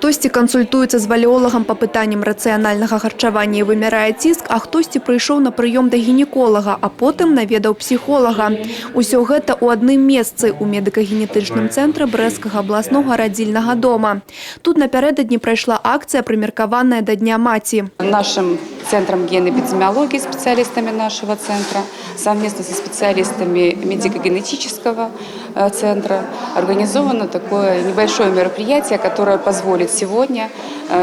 Хтосьці кансультуецца з валеолагам па пытанням рацыянальнага харчавання і вымярае ціск, а хтосьці прыйшоў на прыём да гінеколага, а потым наведаў псіхолага. Усё гэта ў адным месцы ў медыка-генетычным цэнтры Брэсцкага абласнога радзільнага дома. Тут напярэдадні прайшла акцыя, прымеркаваная да Дня маці. Нашим центром генэпидемиологии, специалистами нашего центра, совместно со специалистами медико-генетического центра организовано такое небольшое мероприятие, которое позволит сегодня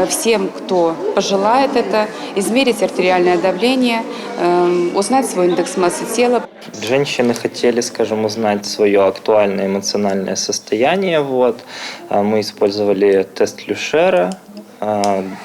всем, кто пожелает это, измерить артериальное давление, узнать свой индекс массы тела. Женщины хотели, скажем, узнать свое актуальное эмоциональное состояние. Вот. Мы использовали тест Люшера.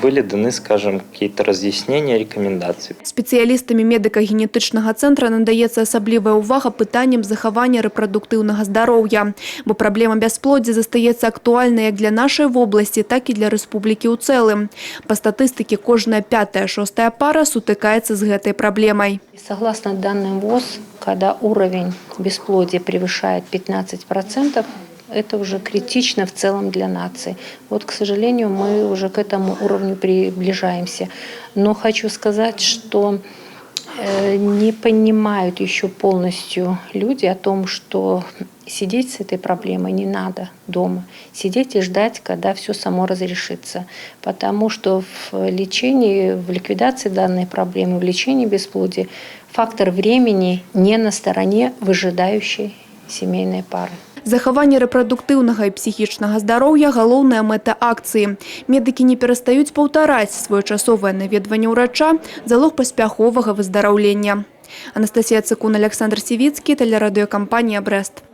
Были даны, скажем, какие-то разъяснения, рекомендации. Спецыялістамі медыка-генетычнага цэнтра надаецца асаблівая ўвага пытанням захавання рэпрадуктыўнага здароўя, бо праблема бясплоддзя застаецца актуальнай як для нашай вобласці, так і для рэспублікі ў цэлым. Па статыстыцы, кожная пятая-шостая пара сутыкаецца з гэтай праблемай. Согласно данным ВОЗ, когда уровень бесплодия превышает 15%, это уже критично в целом для нации. Вот, к сожалению, мы уже к этому уровню приближаемся. Но хочу сказать, что не понимают еще полностью люди о том, что сидеть с этой проблемой не надо дома. Сидеть и ждать, когда все само разрешится. Потому что в лечении, в ликвидации данной проблемы, в лечении бесплодия фактор времени не на стороне выжидающей семейной пары. Захаванне рэпрадуктыўнага і псіхічнага здароўя – галоўная мэта акцыі. Медыкі не перастаюць паўтараць: своечасовае наведванне ўрача – залог паспяховага выздараўлення. Анастасія Цыкун, Аляксандр Сівіцкі, тэлерадыёкампанія «Брэст».